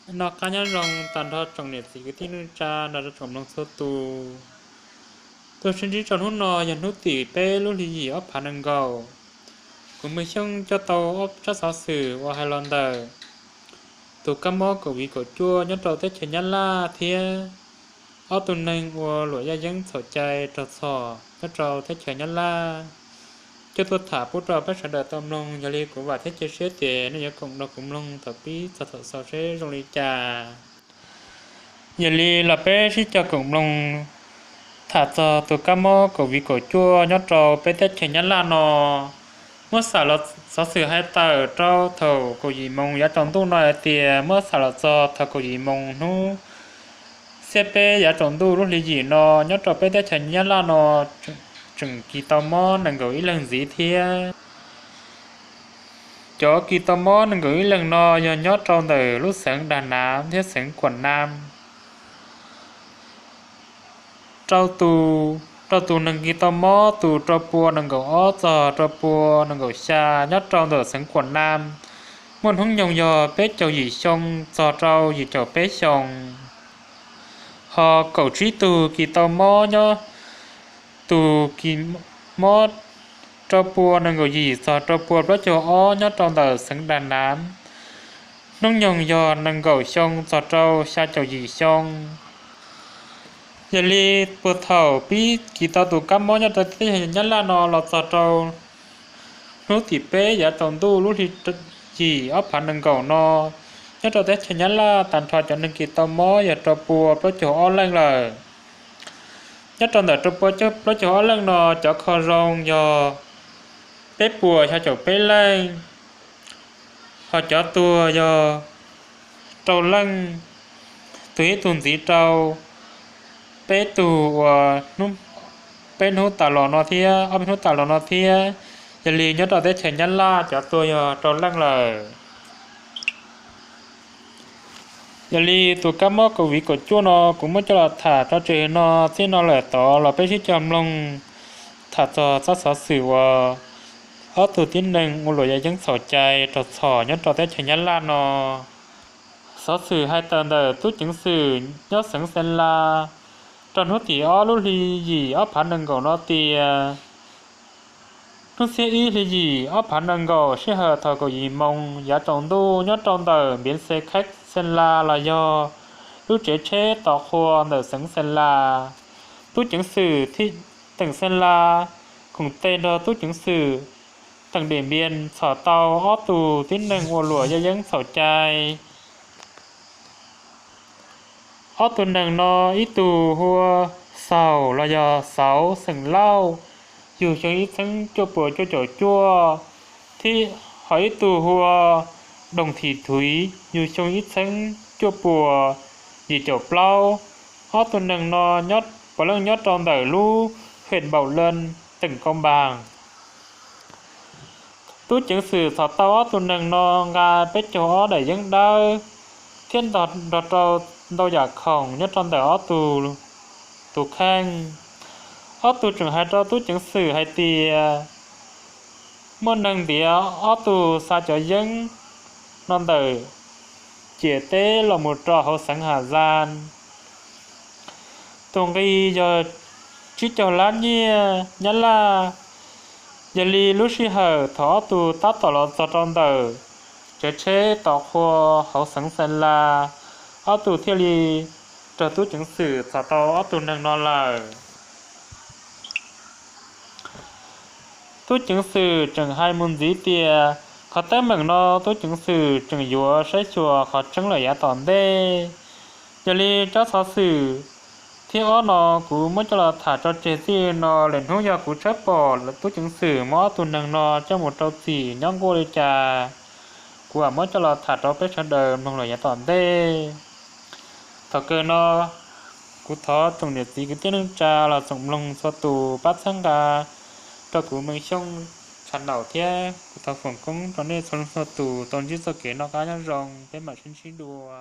Noj qab nyob zoo tag nrho tsoom niam txiv kwv tij neej tsa nrog rau tsoom mloog txhua tus. Tuaj sib ntsib rau hnub no yog hnub tim peb lub hli yim ob phav nees nkaum. Kuv Mej Xyooj coj tau ob tsab xov xwm uas hais los ntawm tus kab mob COVID kaum cuaj nyob rau teb chaws Nyab Laj thiab ob tug neeg ua luam yaj yeeb txhaum cai raug txhom nyob rau teb chaws Nyab Laj, coj tuaj tham pub rau peb sawv daws tau mloog. Yog li kuv vam thiab cia siab tias nej yuav koom nrog kuv mloog thaum pib txog thaum xaus seb zoo li cas. Yog li los peb sib cog koom mloog tham txog tus kab mob COVID kaum cuaj nyob rau peb teb chaws Nyab Laj no. Muab xam los xov xwm hais tawm rau thaum kaum yim moos yav tsaus ntuj no hais tias muab xam los txog thaum kaum yim moos hnub xiab peb yav tsaus ntuj lub hli yim no nyob rau peb teb chaws Nyab Laj no tseem kis tau mob nees nkaum ib leeg ntxiv thiab. Cov kis tau mob nees nkaum ib leeg no yog nyob rau ntawm lub xeev Dag Nav thiab xeev Kuam Nam. Rau tus neeg kis tau mob tus rau pua nees nkaum ob txog rau pua nees nkaum xya nyob rau ntawm xeev Kuam Nam muaj hnub nyoog yog peb caug yim xyoo txog rau yim caum peb xyoos. Ho kaum tsib tug kis tau mob nyob, tus kis mob rau pua nees nkaum yim txog rau pua plaub caug ob nyob rau ntawm xeev Dag Nav, hnub nyoog yog nees nkaum xyoo txog rau xya caum yim xyoo. Yog li puag thaum pib kis tau tus kab mob nyob rau teb chaws Nyab Laj no los txog rau hnub tim peb yav tsaus ntuj lub hli yim ob phav nees nkaum no, nyob rau teb chaws Nyab Laj tag nrho cov neeg kis tau mob yog rau pua plaub caug ob leej lawm. Nyob rau ntawm rau pua plaub caug ob leej no cov kho zoo yog peb puas xya caum peb leej, ho cov tuag yog rau leej, tuag ib tug ntxiv rau peb tug uas peb hnub tas los no thiab ob peb hnub tas los no thiab. Yog li nyob rau teb chaws Nyab Laj cov tuag yog rau leej lawm. Yog li tus kab mob COVID kaum cuaj no kuv muab coj los tham tso tseg no txij no lawm tod los peb sib cog mloog tham txog txoj xov xwm uas ob tug tib neeg ua luam yaj yeeb txhaum cai raug txhom nyob rau teb chaws Nyab Laj no. Xov xwm hais tawm ntawm tub ceev xwm nyob xeev Xeeb Las rau hnub tim ob lub hli yim ob phav nees nkaum no tias hnub xiab ib hli yim ob phav nees nkaum sij hawm thaum kaum yim moos yav tsaus ntuj nyob rau ntawm npiav xe khaib Xeeb Las los yog lub tsev tsheb tos qhua ntawm xeev Xeeb Las, tub ceev xwm teem Xeeb Las koom tes nrog tub ceev xwm teem Diam Npias txhom tau ob tug tib neeg ua luam yaj yeeb txhaum cai. Ob tug neeg no ib tug hu ua Xaus los yog Xauv xeem Lauj, yug xyoo ib txheeb cuaj puas cuaj caum cuaj, thiab ho ib tug hu ua Doog Thim Thuiv, yug xyoo ib txheeb cuaj puas yim caum plaub. Ob tug neeg no puav leej nyob rau ntawm lub hwm Npaum Leej teem Kau Npaas. Tub ceev xwm txhom tau ob tug neeg no nqa peb caug ob daim yeeb dawb thiab nrog rau ntau yam khoom nyob rau ntawm ob tug tus kheej. Ob tug tseem hais rau tub ceev xwm hais tias muaj neeg ntiav ob tug xa cov yeeb no ntawm ciam teb los mus rau hauv xeev Has Zas. Tus nqi yog tsib caug lab nyiaj Nyab Laj. Yog li lub sij hawm thaum ob tug tab tom los txog rau ntawm tsev tsheb tos qhua hauv xeev Xeeb Las, ob tug thiaj li raug tub ceev xwm txhom tau ob tug neeg no lawm. Tub ceev xwm tseem hais mus ntxiv tias qhov teeb meem no tub ceev xwm tseem yuav saib xyuas qhov tseeb lawm yav tom ntej. Yog li tsab xov xwm thib ob no kuv muab coj los tham tso tseg txij no, lwm hnub yog kuv tshawb pom tub ceev xwm muab ob tug neeg no coj mus rau txim nyob nkuaj li cas, kuv mam muab coj los tham rau peb sawv daws mloog lawm yav tom ntej. Thaum kawg no kuv thov tsoom niam txiv kwv tij neej tsa los tsoom mloog txhua tus pab txhawb nqa rau kuv Mej Xyooj channel thiab kuv thov foom koob rau nej txhua leej txhua tus tau ntsib txoj kev noj qab nyob zoo, peb mam sib ntsib dua.